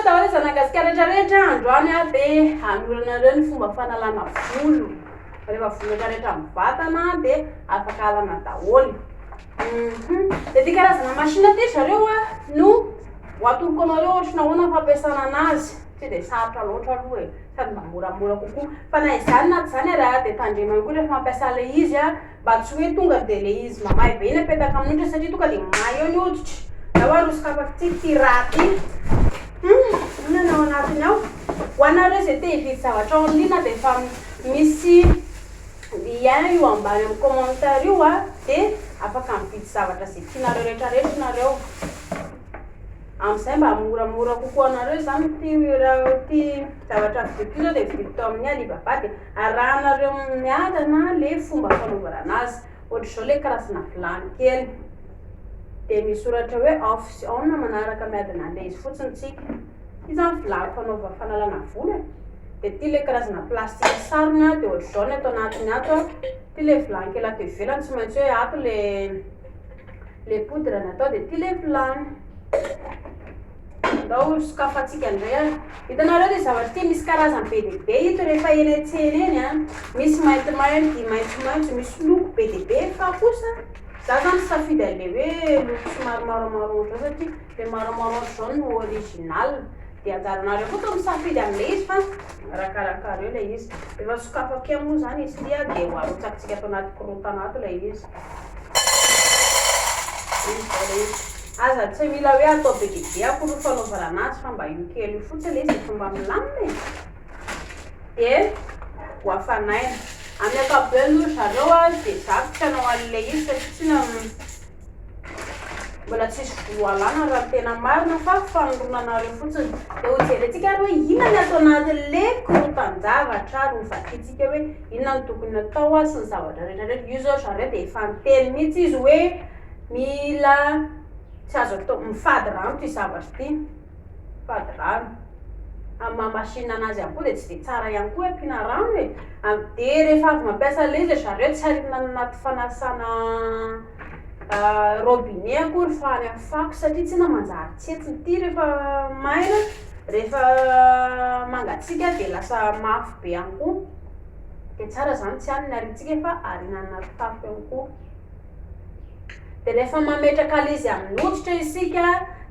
daholo zanak'i Gasikara rehetra rehetra, androany aho dia hanoro anareo ny fomba fanalana volo. Rehefa volo rehetra rehetra amin'ny vatana dia afaka alana daholo. Dia ity karazana machine ity zareo a no ho atoroko anareo ohatry ny ahoana fampiasana anazy. Tsy dia sarotra loatra aloha e, sady mba moramora kokoa. Fa na izany na tsy izany ary dia tandremo ihany koa rehefa mampiasa ilay izy a. Mba tsy hoe tonga dia le izy mamay be iny apetaka amin'ny hoditra satria tonga dia may eo ny hoditra. Ndao ary hosokafako ity ity raha ity. Hum, inona no ao anatiny ao? Ho anareo izay te hividy zavatra en ligne dia efa misy lien io ambany amin'ny commentaire io a, dia afaka mividy zavatra izay tianareo rehetra rehetra nareo. Amin'izay mba moramora kokoa anareo izany ity raha ity zavatra vidiko ity izao dia vidiko tao amin'ny Alibaba dia Arahanareo miadana le fomba fanaovana anazy. Ohatr'izao le karazana vilany kely. Dia misy soratra hoe off sy on manaraka miadana an'ilay izy fotsiny tsika. Ity zany vilany fanaova fanalana volo e. Dia ity le karazana plastique sarony a, dia ohatr'izao ny ato anatiny ato a. Ity le vilany kely ato ivelany tsy maintsy hoe ato le le poudre natao dia ity le vilany. Andao ho sokafantsika indray ary. Hitanareo ity zavatra ity, misy karazany be dia be ito rehefa eny an-tsena eny an. Misy maintimainty, maitsomaitso, misy loko be dia be fa kosa za zany misafidy an'ilay hoe loko somary marron marron ohatr'izao satria ilay marron marron ohatr'izao no original. Dia anjaranareo koa to misafidy amin'ilay izy fa arakarakareo ilay izy. Efa sokafako kely moa izany izy ity an, dia ho arotsakitsika ato anaty korontana ato ilay izy. Iny izao ilay izy. Aza tsy mila hoe atao be dia be akory ny fanaovana anazy fa mba io kely io fotsiny ilay izy dia efa mba milamina e. Dia ho hafanaina. Amin'ny ankapobeny aloha ry zareo a, dia za tsy hanao an'ilay izy satria tsy mbola tsisy volo alana raha ny tena marina fa fanorona anareo fotsiny. Dia ho jerentsika ary hoe inona ny ato anatin'ilay korontan-javatra ary ho vakintsika hoe inona no tokony atao sy ny zavatra rehetra rehetra. Io izao ry zareo dia efa niteny mihitsy izy hoe mila tsy azo atao, mifady rano ity zavatra ity, mifady rano. Amin'ny maha machine anazy ihany koa dia tsy dia tsara ihany koa hoe ampiana rano e. Dia rehefa avy mampiasa an'ilay izy ry zareo tsy ariana any anaty fanasana robinet akory fa any amin'ny fako satria tsy inona manjary tsentsina ity rehefa maina, rehefa mangatsiaka dia lasa mafy be ihany koa. Dia tsara izany tsy any ny ariantsika fa ariana any anaty fako ihany koa. Dia rehefa mametraka ilay izy amin'ny hoditra isika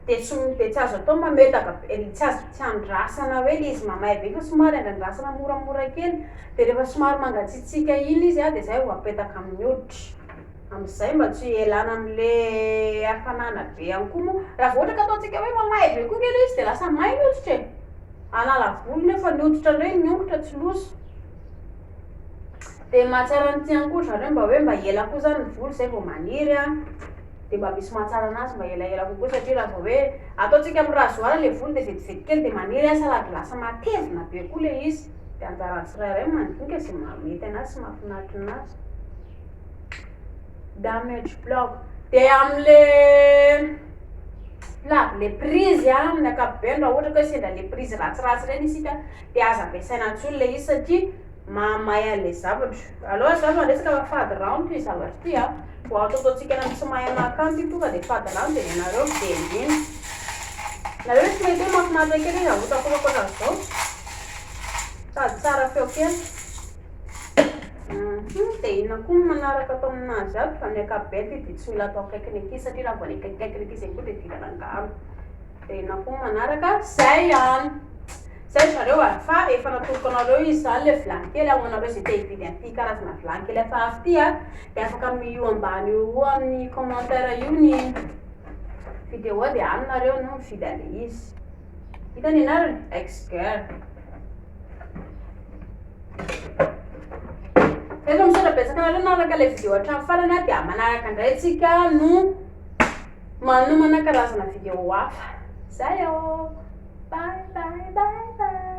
dia tsy dia tsy azo atao mametaka be, tsy azo tsy andrasana hoe ilay izy mamay be fa somary andrandrasana moramora kely. Dia rehefa somary mangatsiatsiaka iny izy dia izay vao apetaka amin'ny hoditra. Amin'izay mba tsy hialana amin'ilay hafanana be ihany koa moa. Raha vao ohatra ka ataontsika hoe mamay be koa ange ilay izy dia lasa may ny hoditra e. Hanala volo nefa ny hoditra indray miongotra tsy loza. Dia mahatsara an'ity ihany koa ry zareo mba hoe mba ela koa izany ny volo izay vao maniry an. Dia mba misy mahatsara anazy mba elaela kokoa satria raha vao hoe ataontsika amin'ny rasoir ilay volo dia vetivety kely dia maniry an, sady lasa matevina be koa ilay izy. Dia anjaran'ny tsirairay no mandinika izay mahamety anazy sy mahafinaritra anazy. Damage plug. Dia amin'ilay plug, ilay prise an, amin'ny ankapobeny raha ohatra ka hoe sendra ilay prise ratsiratsy ireny isika dia aza ampiasaina intsony ilay izy satria mahamay an'ilay zavatra. Aleo aza fa resaka fa fady rano ity zavatra ity a. Vao ataotaontsika any amin'ny tsy mahay maka ity tonga dia fady rano dia ny anareo be indrindra. Nareo ve tsy mahita hoe mahafinaritra kely izy ahotakotaka ohatran'izao? Sady tsara feo kely. Dia inona koa no manaraka ato aminazy ato? Amin'ny ankapobeny ity dia tsy mila atao akaikin'ny ankizy satria raha vao ny akaikikaikin'ny ankizy ihany koa dia idirana angano. Dia inona koa no manaraka? Izay ihany. Zay ry zareo a! Fa efa natoroko anareo izy zany le vilany kely a, ho anareo izay te hividy an'ity karazana vilany kely hafahafa ity a, de afaka io ambany io amin'ny commentaire io ny vidéo de any nareo no mividy an'le izy. Hita ny anarany? Ex-girl. Efa misaotra betsaka anareo nanaraka ilay vidéo hatramin'ny farany a, dia manaraka indray tsika no manomana karazana vidéo hafa. Zay ô! Bye bye bye bye.